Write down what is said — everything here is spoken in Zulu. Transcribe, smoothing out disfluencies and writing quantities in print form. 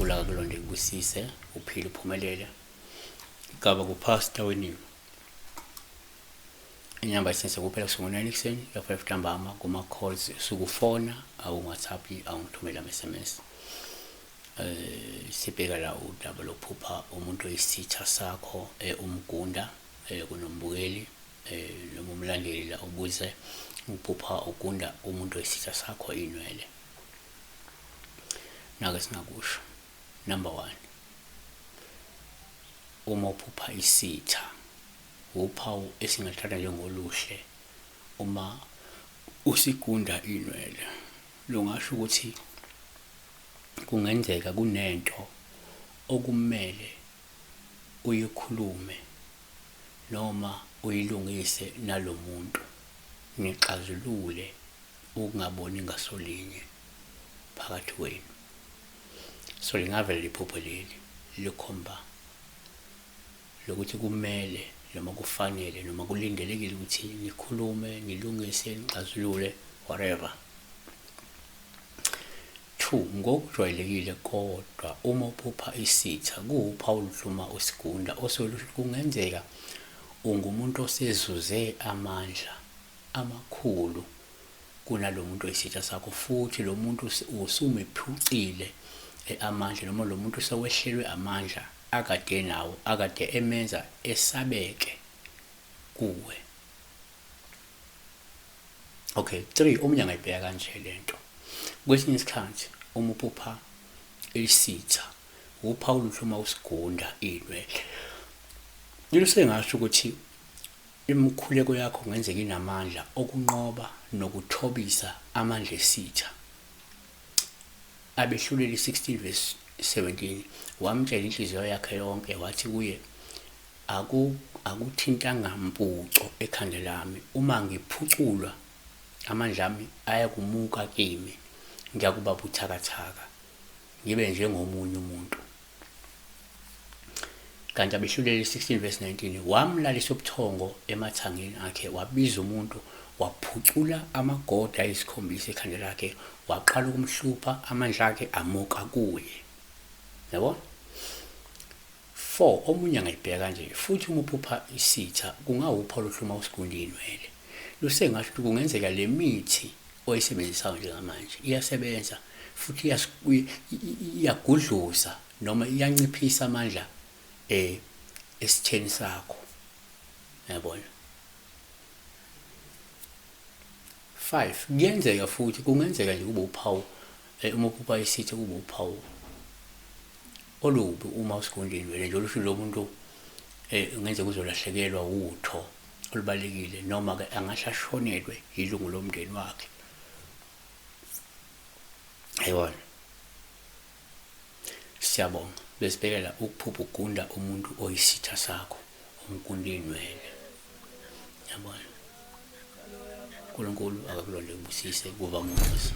uNkulunkulu akakulonde kubusise, uphile uphumelele. Igaba kuPastor Winnie. Inamba isense kuphela kusuka ngo-9 ekuseni kuya 5 ntambama kuma-calls sukufona awungu-WhatsApp awungithumela ama-SMS. Sibheka la udaba lokuphupha umuntu oyisitha sakho umgunda kunombukeli noma umlandeli la ubuze uphupha ugunda umuntu oyisitha sakho inwele. Nake singakusho. Number 1, uma uphupha isitha uphawu esingathatha njengoluhle uma usigunda inwele, lungasho ukuthi kungenzeka kunento okumele uyikhulume noma uyilungise nalomuntu, nixazulule ukungaboni ngasolinye phakathi kwenu. So lingavela liphupho leli likhomba lokuthi kumele noma kufanele noma kulindelekile ukuthi nikhulume, nilungise, nixazulule whatever. 2, ngokujwayelekile kodwa uma uphupha isitha kuwuphawu oluhluma usigunda oselusho kungenzeka ungumuntu osezuze amandla amakhulu kunalo muntu oyisitha sakho, futhi lo muntu usumephucile amandla noma lo muntu sewehlelwe amandla akade nawo akade emenza esabeke kuwe. Okay, 3, omunye angayibheka kanje lento. Kwesinye isikhathi uma uphupha isitha uphawu oluhle uma usigunda inwele. Lelo sengasho ukuthi imikhuleko yakho kungenzeka inamandla okunqoba nokuthobisa amandla esitha. Abehluleli 16 verse 17 wamtshela inhliziyo yakhe yonke wathi kuye akuthintanga mpuco ekhanda lami, uma ngiphuculwa amandla ami ayakumuka kimi, ngiyakuba buthakathaka ngibe njengomunye umuntu. Kanti Abehluleli 16 verse 19 wamlalisa ubuthongo emathangeni akhe, wabiza umuntu waphucula amagoda ayisikhombisa ekhanda lakhe, waqala ukumhlupha, amandla akhe amuka kuye. Yabo? 4, omunye angayibheka kanje futhi uma uphupha isitha kungawupha oluhluma usigunda inwele. Lusengasho ukuthi kungenzeka le mithi oyisebenzisayo njengamanje iyasebenza futhi iyagudluza noma iyanciphisa amandla esitheni sakho. Yabona? 5, kuyenzeka futhi kungenzeka nje kube uphawu uma uphupha isitha kube uphawu olubi uma usigunda inwele nje olusho lo muntu kungenzeka uzolahlekelwa utho olubalekile noma ke angahle ashonelwe ilungu lomndeni wakhe. Ayibona. Siyabonga. Besibhekela ukuphupha ugunda umuntu oyisitha sakho, umgunda inwele. Yabona. uNkulunkulu akakulonde kubusise kuba umuzi.